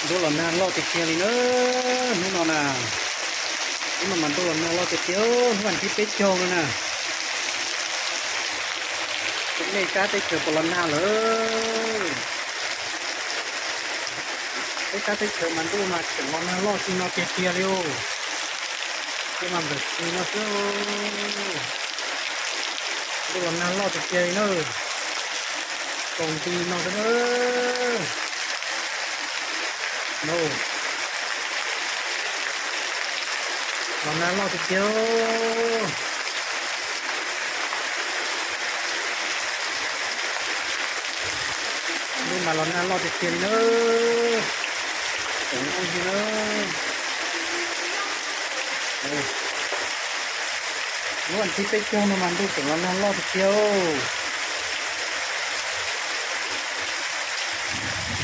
Ntuj los nag loj tiag tiag li na, hnub no na. Hnub no mas ntuj los nag loj tiag tiag, hnub vas thib peb caug no na. Peb nej sab teb chaws puas los nag lawm? Peb sab teb chaws mas ntuj mas tseem los nag loj tsis no tiag tiag li os. Ntuj mas nplawm tsis no xwb. Ntuj los nag loj tiag tiag li na. Tsaus nti no xwb na. Los nag loj tiag tiag. Ntuj mas los nag loj tiag tiag li na. Tseem ua ntsis na. Lub vas thib peb caug no mas ntuj tseem los nag loj tiag tiag.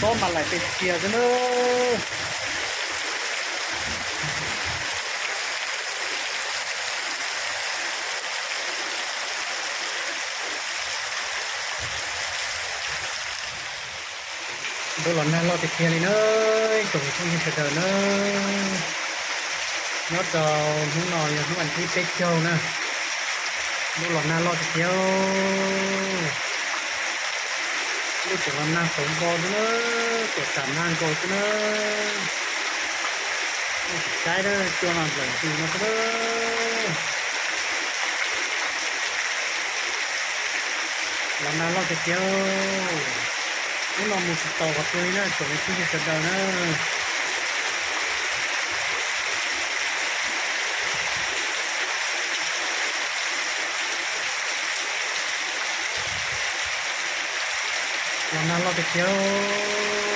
Xob mas laim pes tiag xwb na. Ntuj los nag loj tiag tiag li na, ib tsoom phooj ywg sawv daws na. Nyob rau hnub no yog hnub vas thib peb caug na. Ntuj los nag loj tiag tiag. Ntuj tseem los nag tsaus npo xwb na, tseem tam nag nkaus xwb na. Nej sim saib na, cua mas nplawm ntws no xwb na. Los nag loj tiag tiag. Hnub no mus tsis tau qhov twg li na, tsoom phooj ywg sawv daws na. Los nag loj tiag tiag.